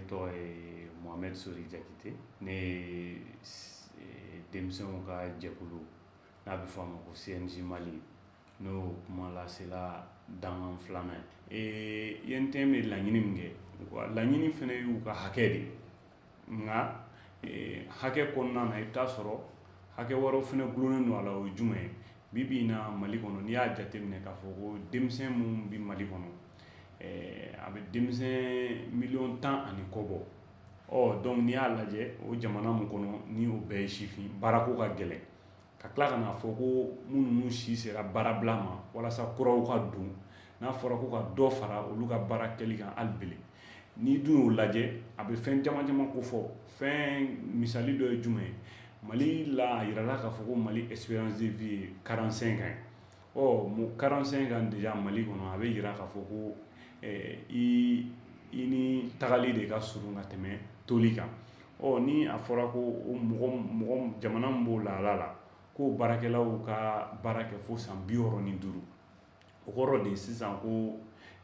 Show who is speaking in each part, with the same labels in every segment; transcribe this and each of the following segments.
Speaker 1: tɔgɔ ye Mohamed Sori Jakite. Ne ye denmisɛnw ka jɛkulu n'a bɛ fɔ a ma ko CNJ Mali, n'o kumalasela dankan filanan ye. UNTM ye laɲini min kɛ, laɲini fana y'u ka hakɛ de ye, nka hakɛ kɔnɔna na, i bɛ taa sɔrɔ hakɛ wɛrɛw fana gulonnen don a la. O ye jumɛn ye? Bi bi in na, Mali kɔnɔ, n'i y'a jateminɛ k'a fɔ ko denmisɛn minnu bɛ Mali kɔnɔ, a bɛ denmisɛn miliyɔn 10 ani kɔ bɔ. Ɔ donc n'i y'a lajɛ, o jamana min kɔnɔ ni o bɛɛ ye sifin, baarako ka gɛlɛn, ka tila ka n'a fɔ ko minnu si sera baarabila ma walasa kuraw ka don, n'a fɔra ko ka dɔ fara olu ka baara kɛli kan hali bele, n'i dun y'o lajɛ, a bɛ fɛn caman caman ko fɔ. Fɛn misali dɔ ye jumɛn ye? Mali la, a yirala k'a fɔ ko Mali espérance de vie ye 45 ans ye. Ɔ mo 45 ans déjà Mali kɔnɔ, a bɛ yira k'a fɔ ko i ni tagali de ka surun ka tɛmɛ toli kan. Ɔ ni a fɔra ko o mɔgɔ mɔgɔ jamana min b'o lahala la, ko baarakɛlaw ka baara kɛ fo san 65, o kɔrɔ de sisan ko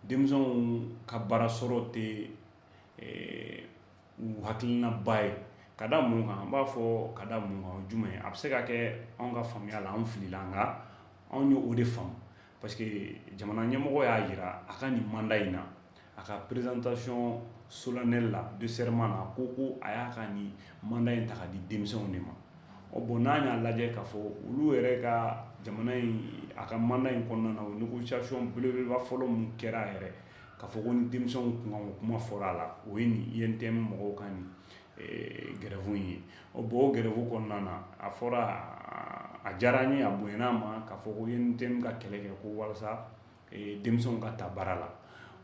Speaker 1: denmisɛnw ka baara sɔrɔ tɛ u hakilinaba ye. Ka da mun kan? An b'a fɔ ka da mun kan, o ye jumɛn ye? A bɛ se ka kɛ anw ka faamuya la, anw filila, nka anw ye o de faamu, parce que jamana ɲɛmɔgɔ y'a yira a ka nin mandat in na, a ka présentation solennelle la de serment na, ko a y'a ka nin mandat in ta ka di denmisɛnw de ma. Ɔ bon, n'an y'a lajɛ k'a fɔ olu yɛrɛ ka jamana in, a ka mandat in kɔnɔna na, o négociation belebeleba fɔlɔ mun kɛra yɛrɛ k'a fɔ ko ni denmisɛnw kunkan kuma fɔra a la, o ye nin UNTM mɔgɔw ka nin grève in ye. Ɔ bon, o grève kɔnɔna na, a fɔra, a diyara an ye, a bonyana an ma k'a fɔ ko UNTM ka kɛlɛ kɛ ko walasa denmisɛnw ka ta baara la.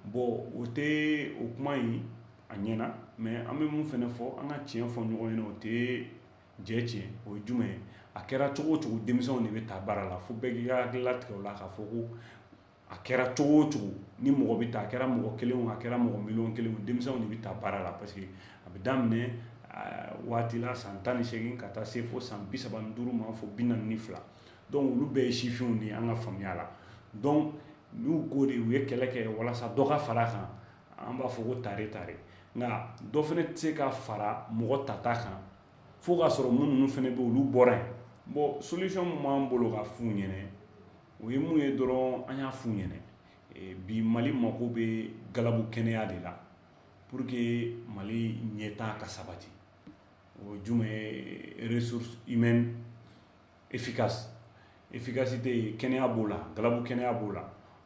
Speaker 1: Bon, o tɛ o kuma in a ɲɛna, mais an bɛ mun fana fɔ, an ka tiɲɛ fɔ ɲɔgɔn ɲɛna, o tɛ jɛ tiɲɛ. O ye jumɛn ye? A kɛra cogo o cogo, denmisɛnw de bɛ ta baara la, fo bɛɛ k'i ka hakili latigɛ o la k'a fɔ ko a kɛra cogo o cogo, ni mɔgɔ bɛ ta, a kɛra mɔgɔ kelen o, a kɛra mɔgɔ miliyɔn 1 o, denmisɛnw de bɛ ta baara la, parce que a bɛ daminɛ waati la san 18 ka taa se fo san 35 ma, fo 42. Donc olu bɛɛ ye sifinw de ye an ka faamuya la. Donc n'u ko de u ye kɛlɛ kɛ walasa dɔ ka fara a kan, an b'a fɔ ko tare tare, nka dɔ fana tɛ se ka fara mɔgɔ tata kan fo k'a sɔrɔ minnu fana bɛ, olu bɔra yen. Bon, solution min b'an bolo ka f'u ɲɛna, o ye mun ye dɔrɔn? An y'a f'u ɲɛna bi, Mali mako bɛ galabu kɛnɛya de la pour que Mali ɲɛtaa ka sabati. O ye jumɛn ye? Ressources humaines efficace, efficacité, kɛnɛya b'o la, galabu kɛnɛya b'o la.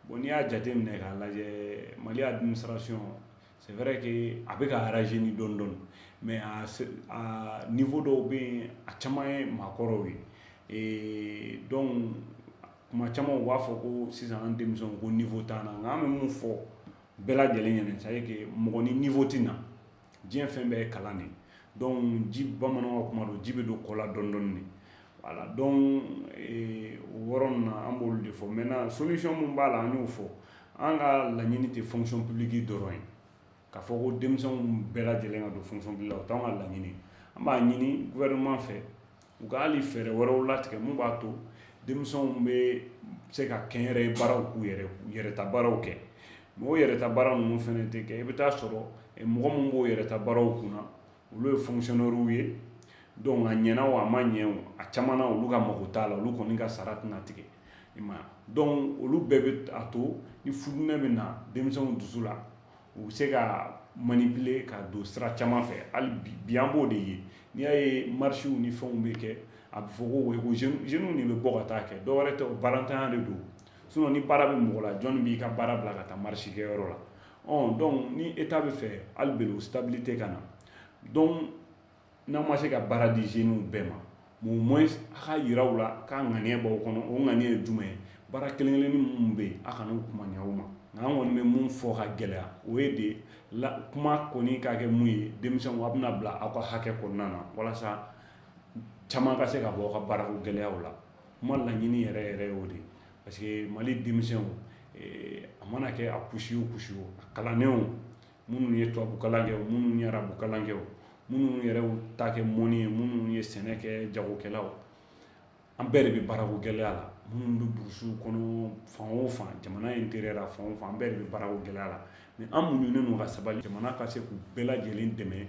Speaker 1: Bon, n'i y'a jateminɛ k'a lajɛ, Mali administration, c'est vrai que a bɛ ka rajeunir dɔɔni dɔɔni, mais a niveau dɔw bɛ yen, a caman ye maakɔrɔw ye. Donc kuma caman u b'a fɔ ko sisan an denmisɛnw ko niveau t'an na, nka an bɛ mun fɔ bɛɛ lajɛlen ɲɛna? C'est à dire que mɔgɔ ni niveau tɛ na, diɲɛ fɛn bɛɛ ye kalan de ye. Donc ji, bamananw ka kuma don, ji bɛ don kɔ la dɔɔni dɔɔni de. Voilà, donc o yɔrɔ ninnu na, an b'olu de fɔ. Maintenant, solution mun b'a la, an y'o fɔ. An ka laɲini tɛ fonction publique dɔrɔn ye, k'a fɔ ko denmisɛnw bɛɛ lajɛlen ka don fonction publique la, o t'anw ka laɲini. An b'a ɲini gouvernement fɛ, u ka hali fɛɛrɛ wɛrɛw latigɛ mun b'a to denmisɛnw bɛ se ka kɛnyɛrɛye baaraw k'u yɛrɛ, yɛrɛta baaraw kɛ. Mais o yɛrɛta baara ninnu fana tɛ kɛ, i bɛ taa sɔrɔ mɔgɔ min b'o yɛrɛta baaraw kunna, olu ye fonctionnaires ye. Donc a ɲɛna o, a ma ɲɛ o, a caman na, olu ka mago t'a la, olu kɔni ka sara tɛna tigɛ, i ma ye. Donc olu bɛɛ bɛ a to ni futinɛ bɛ na denmisɛnw dusu la, u bɛ se ka manipuler ka don sira caman fɛ. Hali bi, an b'o de ye. N'i y'a ye marches ni fɛnw bɛ kɛ, a bɛ fɔ ko ko jeunes de bɛ bɔ ka taa kɛ, dɔwɛrɛ tɛ o, baarantanya de don. Sinon ni baara bɛ mɔgɔ la, jɔnni b'i ka baara bila ka taa marche kɛyɔrɔ la? Ɔ donc ni État bɛ fɛ hali bi o stabilité ka na, donc n'aw ma se ka baara di jeunes bɛɛ ma, au moins a ka yira u la k'a ŋaniya b'aw kɔnɔ. O ŋaniya ye jumɛn ye? Baara kelen kelennin minnu bɛ yen, a kana u kuma ɲɛ u ma. Nka an kɔni bɛ mun fɔ ka gɛlɛya, o ye de la kuma kɔni ka kɛ mun ye, denmisɛnw, a bɛna bila aw ka hakɛ kɔnɔna na walasa caman ka se ka bɔ aw ka baarako gɛlɛyaw la. Kuma laɲini yɛrɛ yɛrɛ y'o de ye, parce que Mali denmisɛnw, a mana kɛ a couche o couche o, a kalannenw, minnu ye tubabu kalan kɛ o, minnu ye arabu kalan kɛ o, minnu yɛrɛ ta kɛ mɔni ye, minnu ye sɛnɛ kɛ, jagokɛlaw, an bɛɛ de bɛ baarako gɛlɛya la. Minnu bɛ burusiw kɔnɔ, fan o fan, jamana intérieur la, fan o fan, an bɛɛ de bɛ baarako gɛlɛya la. Mais an muɲunen don ka sabali, jamana ka se k'u bɛɛ lajɛlen dɛmɛ,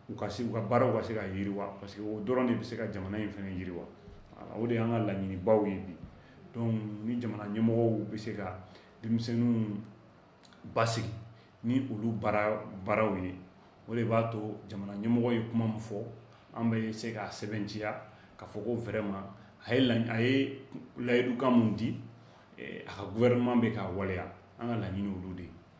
Speaker 1: u ka se u ka baaraw ka se ka yiriwa, parce que o dɔrɔn de bɛ se ka jamana in fana yiriwa. O de y'an ka laɲinibaw ye bi. Donc ni jamana ɲɛmɔgɔw bɛ se ka denmisɛnninw basigi ni olu baaraw ye, o de b'a to jamana ɲɛmɔgɔ ye kuma min fɔ, an bɛ se k'a sɛbɛntiya k'a fɔ ko vraiment a ye layidukan mun di, a ka gouvernement bɛ k'a waleya. An ka laɲini olu de ye.